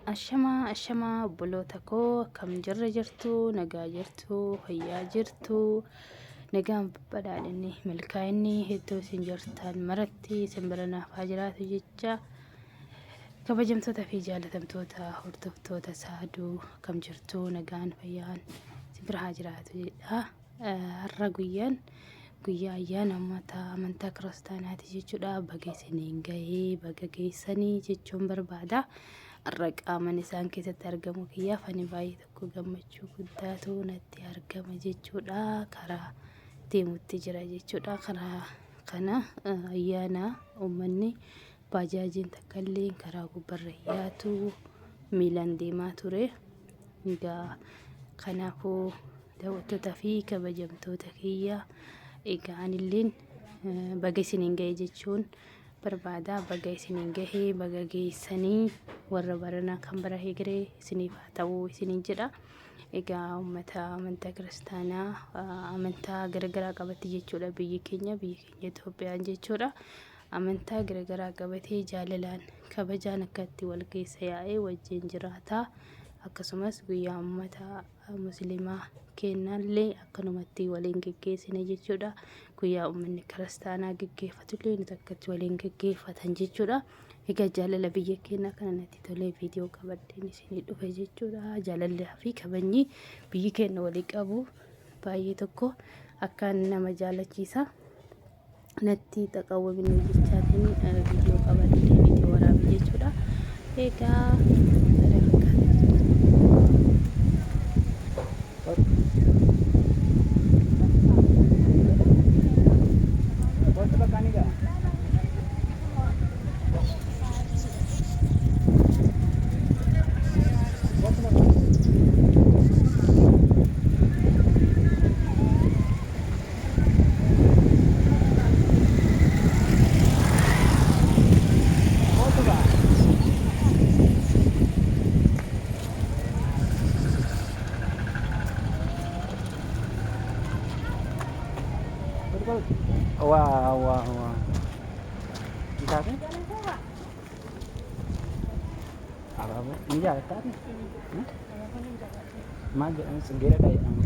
Ashamaa ashamaa obboloota koo, akkam jirra jirtu? Nagaa jirtu? Fayyaa jirtu? Nagaan, badhaadhinni, milkaa'inni hedduu isin jirtan maratti isin bira naaf haa jiraatu jecha. Kabajamtoota fi jaalatamtoota hordoftoota Saaduu, akkam jirtu? Nagaan, fayyaan isin bira haa jiraatu jedha. Har'a guyyaan guyyaa ayyaana uummata amantaa kiristaanaati jechuudha. Baga isiniin gahee, baga geessanii jechuun barbaada. Har'a qaaman isaan keessatti argamu kiyyaaf ani baay'ee tokko gammachuu guddaatu natti argama jechuudha. Karaa deemutti jira jechuudha. Karaa kana ayyaana uummanni baajaajiin takka illee karaa gubbarra yaatu, miilaan deemaa ture. Egaa kanaafuu daawwattoota fi kabajamtoota kiyya, egaa anilleen baga isiniin gahe jechuun barbaada. Baga isiniin gahe, baga geessanii, warra baranaa kan bara hegeree isiniif haa ta'u isiniin jedha. Egaa uummata amantaa kiristaanaa amantaa garaagaraa qabatti jechuudha biyyi keenya, biyyi keenya Itoophiyaan jechuudha. Amantaa garaagaraa qabatee jaalalaan, kabajaan akka itti wal keessa yaa'ee wajjin jiraata. Akkasumas guyyaa uummata musliimaa kennallee akkanumatti waliin geggeessine jechuudha. Guyyaa uummanni kiristaanaa geggeeffatullee nuti akkatti waliin geggeeffatan jechuudha. Egaa jaalala biyya keenyaa kana natti tolee viidiyoo qabadheen isinii dhufe jechuudha. Jaalalli fi kabajni biyyi keenya walii qabu baay'ee tokko akkaan nama jaalachiisa. Natti xaqawwaminu jechaatiin viidiyoo qabadhee viidiyoo waraabe jechuudha. Egaa kana fakkaata jechuudha. Kottu bakka ni ga'a. Kottu bakka. Kottu ba'a. Kottu kottu. Waa waa waa. Taate? Abaaboo ni jaalattaa? Maal jedhama? Tsiggeeradha jedhama.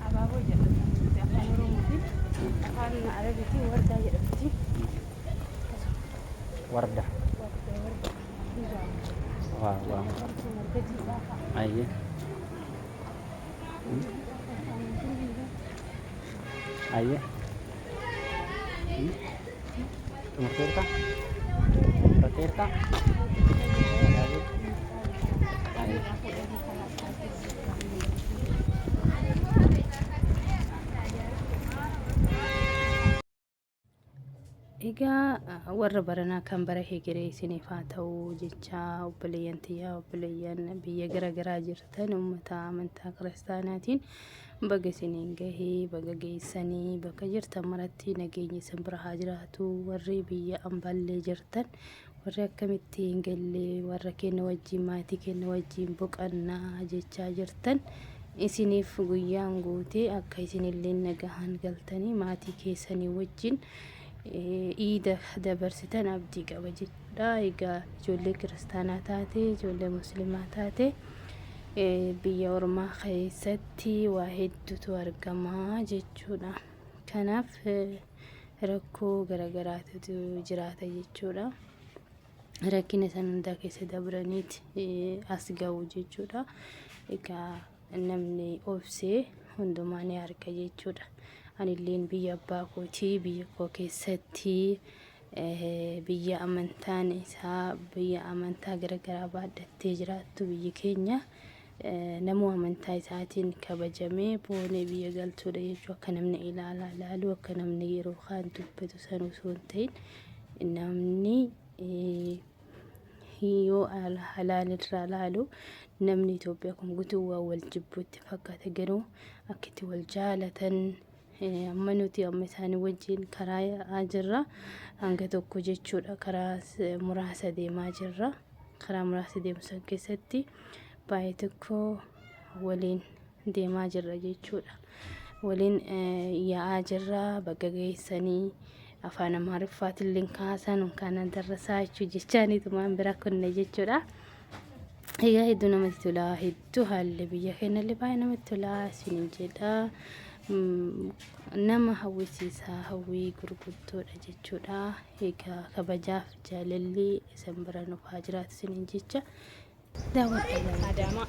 Abaaboo jedhama. Afaan Oromootiin, afaan Arabiitiin wardaa jedhamti. Warda. Warda, warda. Ni jaalladha. Waa waa. Marga jiidhaa fa'a. Ayyee. Ayyee. Xumurteerta? Xumurteerta? Ayyee. Egaa warra baranaa kan bara hegeree isiniif haa ta'u jecha, obboleeyyan tiyyaa, obboleeyyan biyya gara garaa jirtan, uummata amantaa kiristaanaatiin baga isiniin gahee, baga geessanii. Bakka jirtan maratti nageenyi isin bira haa jiraatu. Warri biyya ambaallee jirtan, warri akkamitti hin galle, warra keenya wajjin, maatii keenya wajjin boqannaa jechaa jirtan, isiniif guyyaan guutee akka isinillee nagahaan galtanii maatii keessanii wajjin iida dabarsitan abdii qaba jechuudha. Egaa ijoollee kiristaanaa taate, ijoollee musliimaa taate, biyya ormaa keessatti waa hedduutu argama jechuudha. Kanaaf rakkoo garagaraatu jiraata jechuudha. Rakkina san hundaa keessa dabraniiti as ga'u jechuudha. Egaa namni obsee hundumaa ni arga jechuudha. Anilleen biyya abbaa kootii, biyya koo keessatti, biyya amantaan isaa biyya amantaa garagaraa baadhattee jiraattu, biyyi keenya namuu amantaa isaatiin kabajamee boonee biyya galtuudha jechuu. Akka namni ilaalaa ilaalu, akka namni yeroo kaan dubbatu san osoo hin ta'in, namni yoo halaal irraa laalu namni Itoophiyaa kun guutuu waan wal jibbuutti fakkaata. Garuu akka itti wal jaalatan amma nuti amma isaanii wajjin karaa yaa'aa jirra hanga tokko jechuudha. Karaa muraasa deemaa jirra. Karaa muraasa deemu san keessatti baay'ee tokko waliin deemaa jirra jechuudha. Waliin yaa'aa jirra. Bakka geessanii afaan Amaariffaatillee kaasan kana darrasaa jechuu jechaaniitumaan bira kunne jechuudha. Egaa hedduu namatti tola. Hedduu haalli biyya keenyallee baay'ee namatti tola isiniin jedha. Nama hawwisiisa hawwii gurguddoodha jechuudha. Egaa kabajaaf jaalalli isin bira nuuf haa jiraatu isiniin jecha. Daawwadhaa. Adaamaa.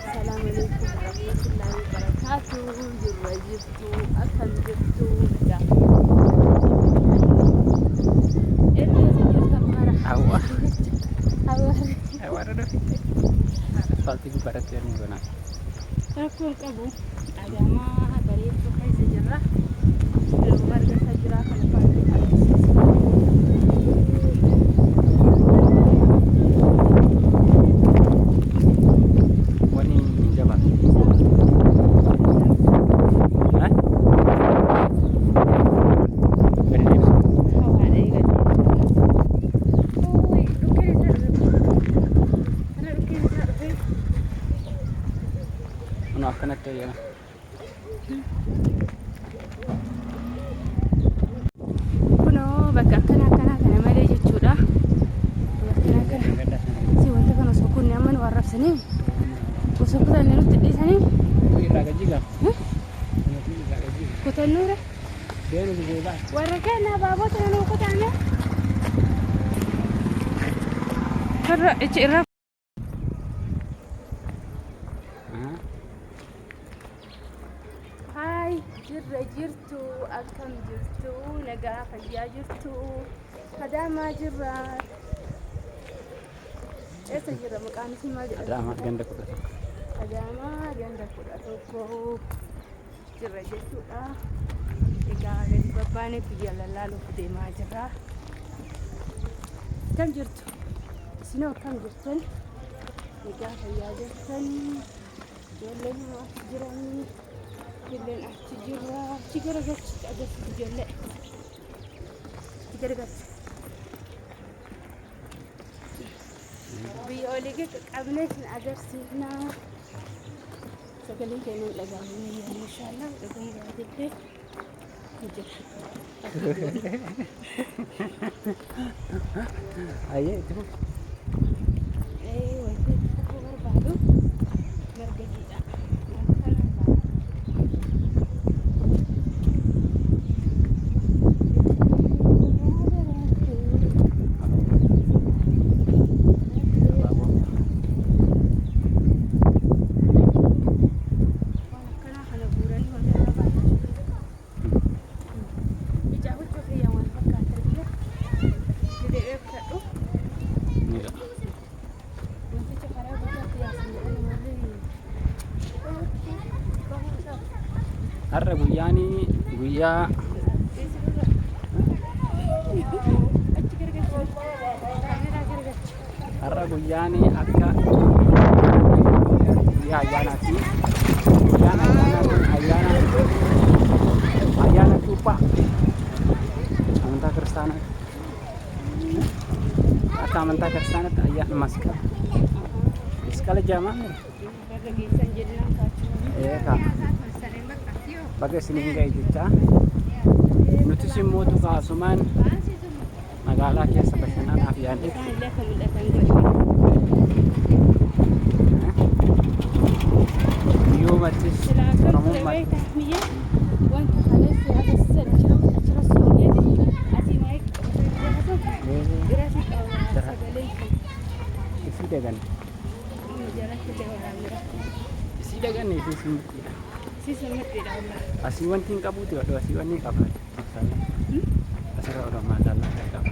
Salaam alaikum warahmatullahi wabarakatuh. Jirra jirtu akkam jirtu? Iddoo isin jirtan mara. Hawwa. Hawwa. Hawwa dhufitte. Asfaaltii gubbaarratti yommuu goona. Rakkoo hin qabu. Adaamaa bareedduu keessa jirra. Yeroo argataa jira kana baay'ee agarsiisa. Wanni hin jabaatu. Eh? Gadi deebisi. Hawaadha eegalee. Uy, dhukkeen isaa dhufe. Kana dhukkeen isaa dhufe. Kunoo akkanatti wayyaa. Kunoo bakka akkana akkanaa kana malee jechuudha. Bakka akkana akkana. Si wanta kana osoo kunne amma nu arrabsanii osoo kutanne nutti dhiisanii Irraa gajjigaa. Irraa gajjigaa. kutannuure. Deemu deebaa. Warra keenya abaaboo tana nuu kutaane. Irra ichi irra. Haay, jirra jirtu, akkam jirtu, nagaa fayyaa jirtu, Adaamaa jirra. Eessa jirra? Maqaan isii maal jedhama? Adaamaa ganda 11. Adaamaa ganda 11 jirra jechuudha. Egaa gadi babbaanee biyya lallaaluuf deemaa jirra. Akkam jirtu? Isinoo akkam jirtan? Egaa fayyaa jirtan? Ijoolleen immoo achi jiranii. Ijoolleen achi jirra. Achi garagalchi agarsiisu ijoollee. Achi garagalchi. Biyya olii gadi qabnee isin agarsiifna. Sagaleen keenya hin dhaga'amne inshaallah dhaga'uu baatellee ni jira. Ayyee itti fufi. Wanti itti fufuu barbaadu marga jiidhaa. Wanta kana Abaaboo. Waan akkanaa kana guuranii wanti irra baay'achuu danda'u. Ija huccuu kiyya wal fakkaata jira. Jedhee fudhadhu. Ni dha. Wanticha karaa guddaatti yaasan jedhanii warri bahuu isaa. Har'a guyyaan guyyaa Achi gargalchi. Kaameraa gargalchi. Har'a guyyaan akka guyyaa ayyaanaati. Guyyaan ayyaanaa kun ayyaana ayyaana cuuphaa amantaa kiristaanaa akka amantaa kiristaanaatti ayyaana masqala masqala jedhama. Baga geessan jennaan kaachuu. Ee kaa baga isiniin ga'e jechaa nutis immoo tuqaasumaan magaalaa keessa bashannanaaf yaadne Isaan illee akka mul'atan godhe. Guyyuumattis Silaa akkam ture Oromummaa beektaa miyya wanta kaleessa agarsiisan achirra soomneeti asii maayik qabatee jira birasii qaba sagalee kun Isii daganne. jalatti ta'e waraabnira. Isii daganne isii summiidha. Si summiidha wallah. Asii wanti hin qabuuti wadhu asii wanni qabaate. Masaalaa. Asirra odoo maasaalaa kan qaba.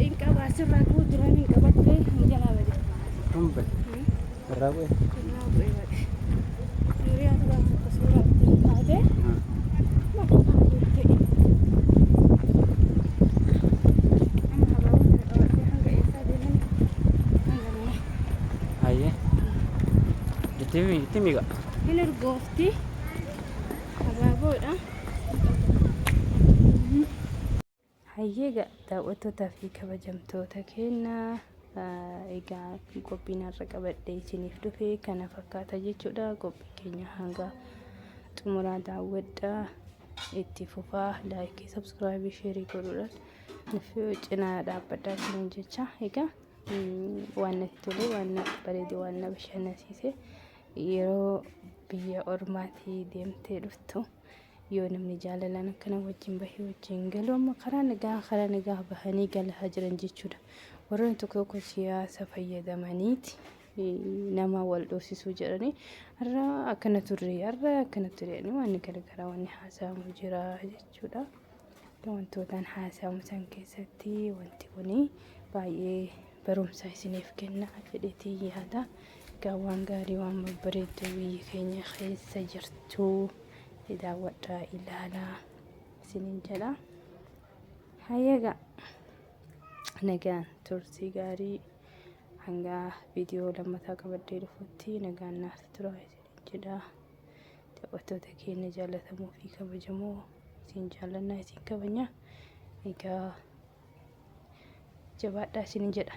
Hin qaba asirraa kuu duraan hin qaba ture hin jalaa bade. Kun bade. Irraa bu'e. Irraa bu'e bade. Nuriyaa turaa tokko suuraa ittiin kaatee maqaa jettee. Amma habaaboo kana qabadhee hanga eessaa deeman hanga mana. Hayyee. Itti himi itti himi gaa. Hin urgoofti. Habaaboodha. Hayyee egaa daawwattootaa fi kabajamtoota keenya egaa qophiin har'a qabadhee isiniif dhufe kana fakkaata jechuudha. Qophii keenya hanga xumuraa daawwadhaa itti fufaa laayikii, sabskiraayibii, sheerii godhuudhaan nuuf cinaa dhaabbadhaa isiniin jecha egaa. Waan natti tole, waan na bareede, waan na bashannansiise yeroo biyya ormaatii deemtee dhuftu yoo namni jaalalaan akkana wajjin bahee wajjin galu amma karaa nagaa bahanii galaa jiran jechuudha. Warroonni tokko tokko siyaasa fayyadamaniiti nama wal dhoosisuu jedhanii har'a akkana turre, har'a akkana ture jedhanii waan garagaraa wanni haasa'amu jira jechuudha. Wantootaan haasa'amu san keessatti wanti kuni baay'ee barumsa isiniif kenna jedheetii yaada. Egaa waan gaarii, waan babbareedduu biyya keenya keessa jirtu daawwadhaa, ilaalaa isiniin jedha. Hayyagaa, nagaan turtii gaarii. Hanga viidiyoo lammataa qabadhee dhufutti nagaan naaf tura isiniin jedha. Daawwattoota keenya jaallatamoo fi kabajamoo, isin jaallannaa, isin kabajna. Egaa jabaadhaa isiniin jedha.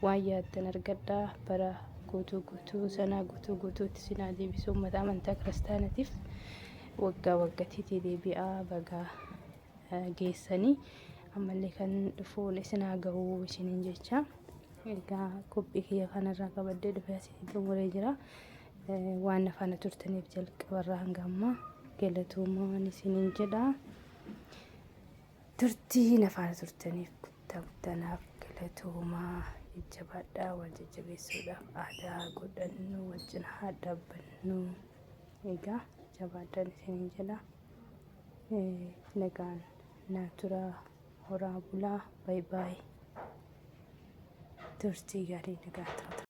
Waan yaaddan argadhaa. Bara guutuu guutuu sanaa guutuu guutuutti isin haa deebisu. Uummata amantaa kiristaanatiif waggaa waggattiitii deebi'aa bagaa geessanii ammallee kan dhufuun isin haa ga'uu isiniin jecha. Egaa qophii kiyya kanarraa qabadhee dhufee asitti xumuree jira. Waan na faana turtaniif jalqabarraa hanga ammaa galatoomaan isiniin jedha. Turtii na faana turtaniif guddaa guddaa naaf galatoomaa. Jajjabaadhaa, wal jajjabeessuudhaaf aadaa godhannu, wal cina haa dhaabbannu. Egaa jabaadhaan isiniin jedha. Nagaan naa turaa, horaa bulaa, bye bye. Turtii gaarii, nagaa tura.